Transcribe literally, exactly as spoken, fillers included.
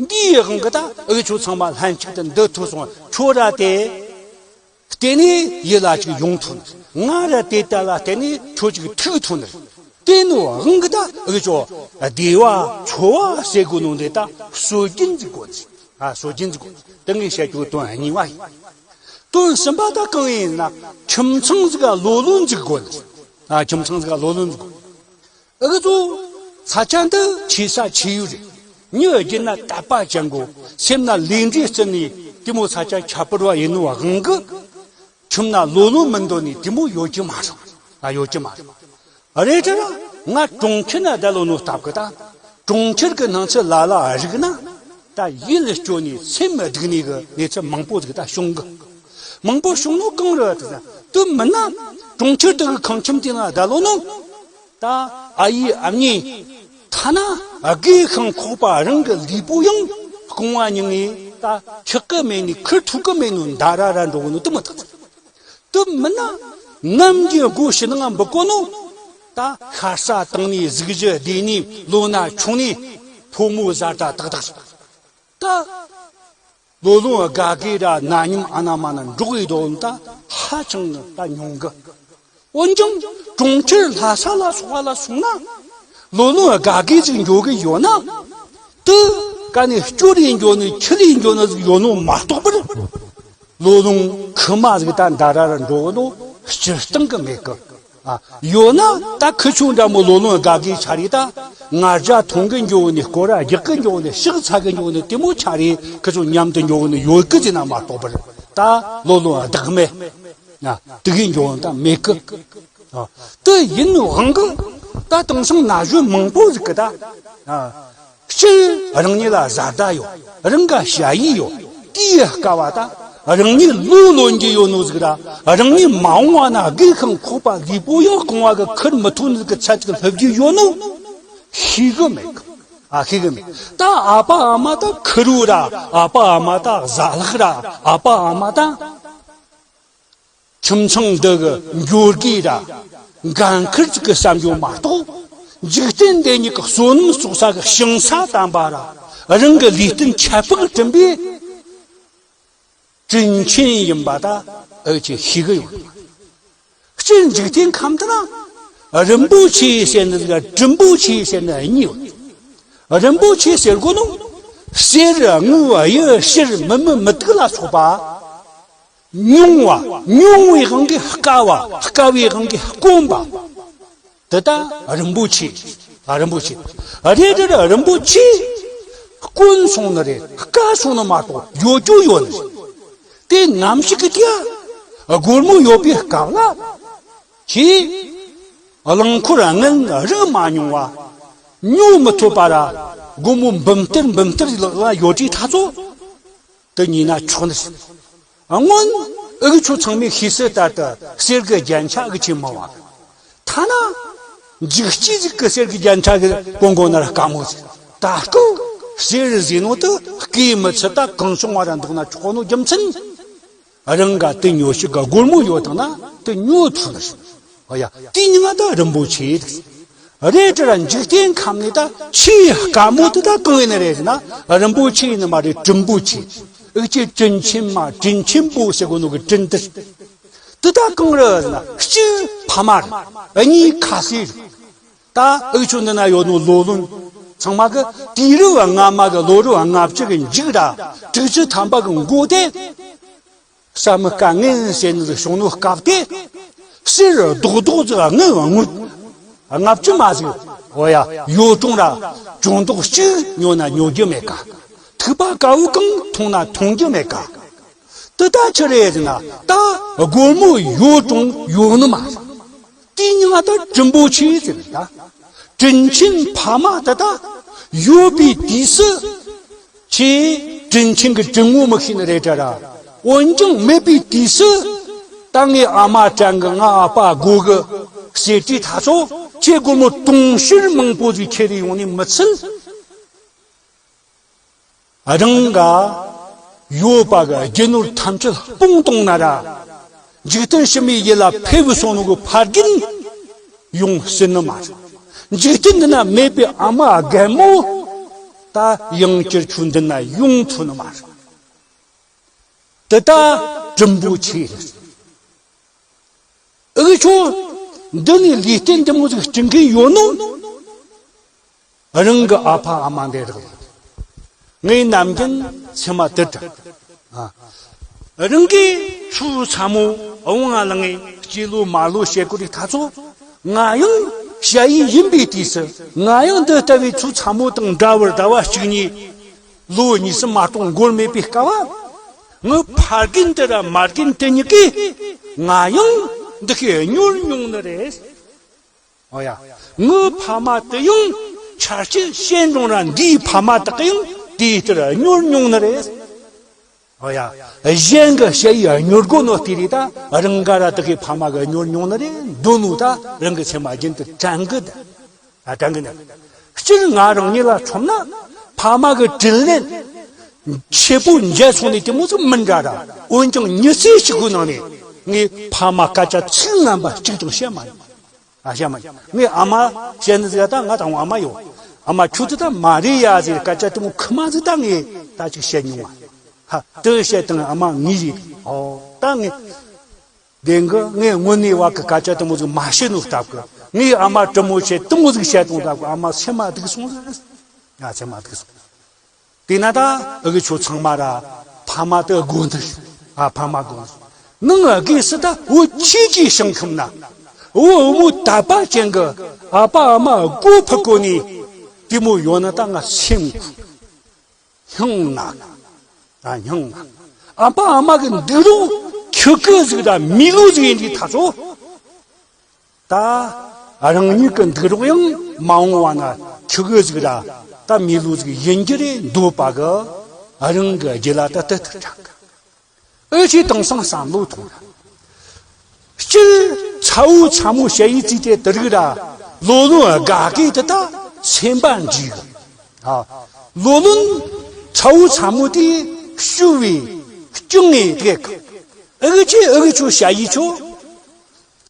འདིའི་དབང་གིས་ད་འུ་ཆོ་ཚང་མ་ལྷན་ཅིག་ཏུ་འདུ་ཐུབ་སོང་། ཁྱོད་ར་དེ་བརྟེན་ནས་ཡིད་ལ་ཅིག་ཡོང་ཐུབ་ནི། ང་ར་དེ་ལྟ་ལ་བརྟེན་ནས་ཁྱོད་ཅིག་ཐུག་ཐུབ་ནི། དེ་ནི་དབང་གིས་ད་འུ་ཆོ་བདེ་བ་འཚོ་བ་ཟེར་དགོས་ནོ་འདི་ད་སྲོལ་རྒྱུན་ཟིག་དགོས་ནི། ཨ། སྲོལ་རྒྱུན་ཟིག་དགོས། དེ་ངས་བཤད་རྒྱུ་དོན་གཉིས་པ་ཡིན། དོན་གསུམ་པ་ད་གང་ཡིན་ན། ཁྱིམ་ཚང་ཟིག་ག་ལོ་ལོན་ཟིག་དགོས་ནི། ཨ། ཁྱིམ་ཚང་ཟིག་ག་ལོ་ལོན་ཟིག་དགོས། འུ་ཚོ་ས་ཆ་འདི་ཆེ་ས་ཆེ་ཡུལ་རེད། མྱི་བརྒྱུད་ན་དད་པ་ཅན་དགོས། སེམས་ན་ལས་འབྲས་བརྩི་ནས་དེ་མོ་ས་ཆ་ཁྱད་པར་བ་ཡིན་ནོ་དབང་གིས། ཁྱིམ་ན་ལོ་ལོན་མི་འདོད་ནི་དེ་མོ་ཡོད་ཀྱི་མ་རེད། ཨ། ཡོད་ཀྱི་མ་རེད། རེད་དྲ། ང་གྲོང་ཁྱེར་ན་བསྡད་ཡོད་ནོ་སྟབས་ཀྱིས་ད། གྲོང་ཁྱེར་གྱི་སྣང་ཚུལ་ལ་ལ་རིག་ན། ད་ཡིད་སྐྱོ་ནས་སེམས་སྡུག་ནས་གི་གནས་ཚུལ་མང་པོ་ཟིག་ད་བྱུང་གི། མང་པོ་བྱུང་ནོ་གང་རེད་ཟེར་ན། དེ་མིན་ན་གྲོང་ཁྱེར་དེ་གི་ཁང་ཁྱིམ་དེ་ན་བསྡད་ཡོད་ནོ། ད་ཨ་ཡེ་ཨ་མྱེས། ཐ་ན་དགེ་ཁང་ཁོག་པ་རང་གི་ལུས་པོ་ཡང་རྐང་བ་གཉིས་ནས་ད་འཁྱག་གི་མེད་ནི། ཁུར་ཐུབ་གི་མེད་ནོ་འདར་ར་ར་འགྲོ་གི་ནོ་དེ་མོ་ཐག་ཆོད། དེ་མིན་ན་ནམ་རྒྱུན་སྒོ་ཕྱི་ནང་འབུད་གོ་ནོ། ད་ཤ་ཟ་བཏང་ནས་གཟུགས་གཞི་བདེ་ནས་ལོ་ན་ཆུང་ནས་ཕོ་མོ་བཟའ་ཟླ་ཏག་ཏག་ད་ལོ་ལོན་དགའ་གི་ར་ན་མཉམ་ཨ་ན་མ་ན་འགྲོགས་ཡི་དོ། ད་ཧ་ཅང་ད་ཉུང་གི། འོན་ཀྱང་གྲོང་ཁྱེར་ལྷ་ས་ལ་སོགས་པ་ལ་སོང་ན། ལོ་ལོན་དགའ་གི་ཅིག་འགྱོ་གི་ཡོད་ན། དེ་ཀ་ནས་སྐྱོ་རེ་འགྱོ་ནི་ཁྱི་རེ་འགྱོ་ནི་ཟིག་ཡོད་ནོ་མ་གཏོགས་པར། ལོ་ལོན་ཁི་མ་ཟིག་ད་འདར་ར་ར་འགྲོ་གི་ནོ་སྤྱིར་བཏང་གི་མེད་གི། ཨ། ཡོད་ན་ད་ཁི་ཆོ་འདྲ་མོ་ལོ་ལོན་དགའ་གི་ཆ་རེ་ད། ང་རྒྱལ་ཐོང་གི་འགྱོ་ནི། སྐོར་ར་རྒྱག་གི་འགྱོ་ནི། ཕྱག་འཚལ་གི་འགྱོ་ནི། དེ་མོ་ཆ་རེ་ཁི་ཆོ་མཉམ་དུ་འགྱོ་ནི་ཡོད་གི་ཟེར་ན་མ་གཏོགས་པར། ད་ལོ་ལོན་བདག་མེད། ཨ། དེ་གི་འགྱོ་ནི་ད་མེད་གི། ཨ། དེ་ཡིན་ནོ་དབང་གིས་ད་དེང་སང་ན་གཞོན་མང་པོ་ཟིག་གིས་ད། ཨ། སྤྱིར་རང་ཉིད་ལ་བཟའ་ཟླ་ཡོད། རང་ག་ཞ་ཡི་ཡོད། དེའི་སྐབས་ད་རང་ཉིད་ལོ་ལོན་རྒྱུ་ཡོད་ནོ་ཟིག་ར། རང་ཉིད་མ་འོངས་པ་ན་དགེ་ཁང་ཁོག་པ་ལུས་པོ་ཡང་རྐང་བ་གི་ཁུར་མི་ཐུབ་ནོ་ཟིག་གི་ཚད་ཅིག་སླེབས་རྒྱུ་ཡོད་ནོ་ཤེས་གི་མེད་གི། ཨ། ཤེས་གི་མེད། ད་ཨ་ཕ་ཨ་མ་ད་ཁེར་རོ་ར། ཨ་ཕ་ཨ་མ་ད་བཟའ་ལྷག་ར། ཨ་ཕ་ཨ་མ་ད་ཁྱིམ་ཚང་འདི་གི་འབྱོར་གི་ར། འགན་ཁུར་ཅིག་གི་བསམ་རྒྱུ་མ་གཏོགས། འཇིག་རྟེན་འདི་ཉིད་ཀྱི་བསོད་ནམས་བསགས་ས་གི་ཞིང་ས་དམ་པ་ར། རང་གི་ལུས་རྟེན་ཁྱད་འཕགས་བསྐྲུན་པའི་དྲིན་ཆེན་ཡིན་པ་ད་འུ་ཆོས་ཤེས་གི་ཡོད། སྤྱིར་འཇིག་རྟེན་ཁམས་འདི་ན་རིན་པོ་ཆེ་ཟེར་ནི་ཟིག་དྲིན་པོ་ཆེ་ཟེར་ནི་གཉིས་ཡོད། རིན་པོ་ཆེ་ཟེར་གོ་ནོ། གསེར་དངུལ་གཡུ་གཞིར་མི་མི་མི་ཏིག་ལ་སོགས་པ། ཉུང་བ། ཉུང་བའི་དབང་གིས་དཀའ་བ། དཀའ་བའི་དབང་གིས་དཀོན་པ། དེ་ད་རིན་པོ་ཆེ། ཨ། རིན་པོ་ཆེ། རེད་རེད། རིན་པོ་ཆེ་དཀོན་སོང་ནི་རེད། དཀའ་སོང་ནི་མ་གཏོགས་ཡོད་རྒྱུ་ཡོད་ནི། དེ་ནམ་ཞིག་གི་དུས་སྒོར་མོ་ཡོད་པའི་སྐབས་ལ། ཁྱེད་རླངས་འཁོར་དངུལ་རིག་མ་མྱོང་བ། ཉོ་མི་ཐུབ་པ་ར། སྒོར་མོ་འབུམ་གཏེར་འབུམ་གཏེར་ལག་ལ་ཡོད་དུས་ཐ་ཚོ། དེ་ཉོས་ན་ཆོག་ནི་རེད། སྔོན་འུ་ཆོ་ཚང་མས་ཤེས་གསལ་ལྟར་དུ་གསེར་གྱི་རྒྱན་ཆ་འུ་ཆོས་མི་བབས། ཐ་ན་འཇིག་སྐྱེས་ཟིག་གིས་གསེར་གྱི་རྒྱན་ཆ་གི་གོན་གོ་ན་ར་དཀའ་མོ་ཟིག་ད་སྐུ་གསེར་ཟེར་ནོ་དེ་སྐེ་མི་ཚུད་ད་གང་བྱུང་བ་ར་འདུག་ན་ཆོག་ནོ་རྒྱུ་མཚན། རང་ག་དེ་ཉོ་ཤེས་ག་སྒོར་མོ་ཡོད་དང་ན་དེ་ཉོ་ཐུབ་ནི་རེད། ཨོ་ཡ། དེ་ཉིད་ང་ད་རིན་པོ་ཆེ་རེད། རེད་དྲ་འཇིག་རྟེན་ཁམས་ནས་ད་ཆེས་དཀའ་མོ་དེ་ད་གང་ཡིན་ནི་རེད་ཟེར་ན། རིན་པོ་ཆེ་ནི་མ་རེད། དྲིན་པོ་ཆེ། འུ་ཆོས་དྲིན་ཆེན་མ། དྲིན་ཆེན་པོ་ཟེར་གོ་ནོ་གི་དྲིན་དེ། དེ་ད་གང་རེད་ཟེར་ན། གཅིག་ཕ་མ་རེད། གཉིས་ཁ་ཟས་རེད། ད་འུ་ཆོ་འདི་ན་ཡོད་ནོ་ལོ་ལོན་ཚང་མ་གི་དུས་རབས་སྔ་མ་གི་ལོ་རབས་ལྔ་བཅུ་གི་མཇུག་ར་དྲུག་ཅུ་ཐམ་པ་གི་འགོ་དེ། ས་མི་དཀའ་ངལ་ཟེར་ནི་ཟིག་བྱུང་ནོ་སྐབས་དེ། གསེར་རྡོག་རྡོག་ཟིག་དངུལ་དངུལ་ལྔ་བཅུ་མ་ཟིག་ཨོ་ཡ། ཡོད་རུང་ར་ཅུང་རྡོག་གཅིག་ཉོ་ན་ཉོ་རྒྱུ་མེད་ཀ། ཐིགས་པ་དཀར་བོ་གང་འཐུང་ན་འཐུང་རྒྱུ་མེད་ཀ། དེ་ད་ཆི་རེད་ཟེར་ན། ད་སྒོར་མོ་ཡོད་རུང་ཡོད་ནི་མ་རེད། དེ་ཉིད་ང་ད་དྲིན་པོ་ཆེ་ཟེར་ནི་ད། དྲིན་ཆེན་ཕ་མ་དེ་ད་ཡོད་པའི་དུས་སུ། ཁྱེད་དྲིན་ཆེན་གྱི་དྲིན་ངོ་མི་ཤེས་ནི་རེད་དྲ་ར། འོན་ཀྱང་མེད་པའི་དུས་སུ། ད་ངའི་ཨ་མ་དྲན་གི། ང་ཨ་ཕ་དགོས་གི་ཟེར་དུས་ཐ་ཚོ། ཁྱེད་སྒོར་མོ་དུང་ཕྱུར་མང་པོ་ཟིག་ཁྱེར་རེ་ཡོང་ནི་མི་ཚད། རང་ག་ཡོད་པ་གི་རྒྱུ་ནོར་ཐམས་ཅད་སྤུངས་གཏོང་ན་ར། འཇིག་རྟེན་ཕྱི་མའི་ཡུལ་ལ་ཕེབས་སོང་ནོ་གི་ཕ་རྒན་ཡོང་སྲིད་ནི་མ་རེད། འཇིག་རྟེན་འདི་ན་མེད་པའི་ཨ་མ་རྒན་མོ། ད་ཡང་བསྐྱར་ཁྱོད་འདི་ན་ཡོང་ཐུབ་ནི་མ་རེད། དེ་ད་དྲིན་པོ་ཆེ་རེད། ཨུ་ཆོ་འདི་ནས་ལུས་རྟེན་འདི་མོ་ཟིག་སྐྲུན་མཁན་ཡོད་ནོ། རང་གི་ཨ་ཕ་ཨ་མ་འདི་རག་ལས། ངའི་ནམ་རྒྱུན་སེམས་མ་དུད་དྲགས། ཨ། རང་གིས་ཚུར་ཚ་མོ་བོང་ང་ལངས་ངས་སྐྱེས་ལོ་མ་ལོ་བཤད་གོ་རིགས་ཐ་ཚོ། ང་ཡང་ཞ་ཡི་ཡིན་པའི་དུས་སུ་ང་ཡང་འདི་ལྟ་བུའི་ཚུར་ཚ་མོ་དང་འདྲ་བར་ཟླ་བ་གཅིག་གཉིས། ལོ་གཉིས་སུ་མ་གཏོགས་འགོར་མེད་པའི་སྐབས། ངའི་ཕ་རྒན་དེ་ར་མ་རྒན་དེ་གཉིས་ཀས་ང་ཡང་འདི་ཤེས་གཉོར་མྱོང་ནི་རེད། ཨོ་ཡ། ངའི་ཕ་མ་དེ་ཡང་ཆར་ཆུ་ཞེ་འགྲོང་ར་འདིའི་ཕ་མ་དག་གི་ཡང་དེའི་ལྟར་གཉོར་མྱོང་ནི་རེད། ཨོ་ཡ། གཞན་གྱི་ཞ་ཡི་གཉོར་དགོ་ནོ་དེ་རེད། ད་རང་ག་ར་དག་གི་ཕ་མ་གི་གཉོར་མྱོང་ནི་རེད་འདོད་ནོ། ད་རང་གི་སེམས་མ་རྒྱུན་དུ་དྲན་གི་ད། ཨ། དྲན་གི་ནི། སྤྱིར་ང་རང་ཉིད་ལ་མཚོན་ན་ཕ་མ་གི་དྲིན་ལན་ཆེ་པོ་འཇལ་སོང་ནི་དེ་མོ་ཟིག་མི་འདྲ་ར། འོན་ཀྱང་མྱི་ཚེ་གཅིག་གི་ནང་ནས་ངས་ཕ་མ་སྐད་ཆ་ཚིག་ངན་པ་གཅིག་ཀྱང་བཤད་མ་མྱོང་། ཨ། བཤད་མ་མྱོང་། ངས་ཨ་མ་བཤད་ནི་ཟིག་ད་ང་དང་ཨ་མ་ཡོད། ཨ་མ་ཁྱོད་ཚོ་ད་མ་རེད་ཡ་ཟེར་སྐད་ཆ་དེ་མོ་ཁི་མ་ཟིག་ད་ངས་ད་ཅིག་བཤད་མྱོང་བ། ཧ། དེ་བཤད་དང་ཨ་མ་ངེས་རེད། ཨོ། ད་ངས་བདེན་གི། ངས་དངོས་གནས་བ་གི་སྐད་ཆ་དེ་མོ་ཟིག་མ་བཤད་ནོ་སྟབས་གི། ངས་ཨ་མ་དྲི་མོ་བྱས་དེ་མོ་ཟིག་བཤད་དང་སྟབས་གི་ཨ་མ་སེམས་མ་སྡུག་སོང་ཟིག། ང་སེམས་མ་སྡུག་སོང་། དེས་ན་ད་ཨུ་གི་ཆོ་ཚང་མ་ར་ཕ་མ་དེ་དགོས་འདི། ཨ། ཕ་མ་དགོས་འདི། ནང་ཨུ་གི་སི་ད་བུ་ཁྱེད་ཀྱི་ཞིང་ཁམས་ན་བུ་བུ་མོ་དད་པ་ཅན་གི་ཨ་ཕ་ཨ་མ་སྒོ་ཕུད་གོ་ནི་དེ་མོ་ཡོད་ན་ད་ང་སེམས་སྙིང་ན། ཨ། སྙིང་ན། ཨ་ཕ་ཨ་མ་གི་འདུག་རོགས་ཁྱི་གི་ཟིག་ད་མི་ལུ་ཟིག་ཡིན་དུས་ཐ་ཚོ། ད་རང་ཉིད་ཀྱི་འདུག་རོགས་ཡང་མ་འོང་བ་ན་ཁྱི་གི་ཟིག་ར་ད་མི་ལུ་ཟིག་ཡིན་གྱི་རེད་འདོད་པ་གི་རང་གི་རྒྱུད་ལ་ད་དེ་ཐུག་དྲག་གི། ཨེ་ཆེ་དེང་སང་བསམ་བློ་ཐོངས་ར། སྤྱིར་ཚ་བོ་ཚ་མོ་ཞ་ཡི་ཚིག་དེ་དེ་རིགས་ར་ལོ་ལོན་དགའ་གི་དེ་ད་སེམས་པ་འདྲིས་གི། ཨ། ལོ་ལོན་ཚ་བོ་ཚ་མོ་དེ་ཞུ་བའི་སྐྱོན་ངེས་དེ་གི། ཨེ་གི་ཆེ་ཨེ་གི་ཆོ་ཞ་ཡི་ཆོ།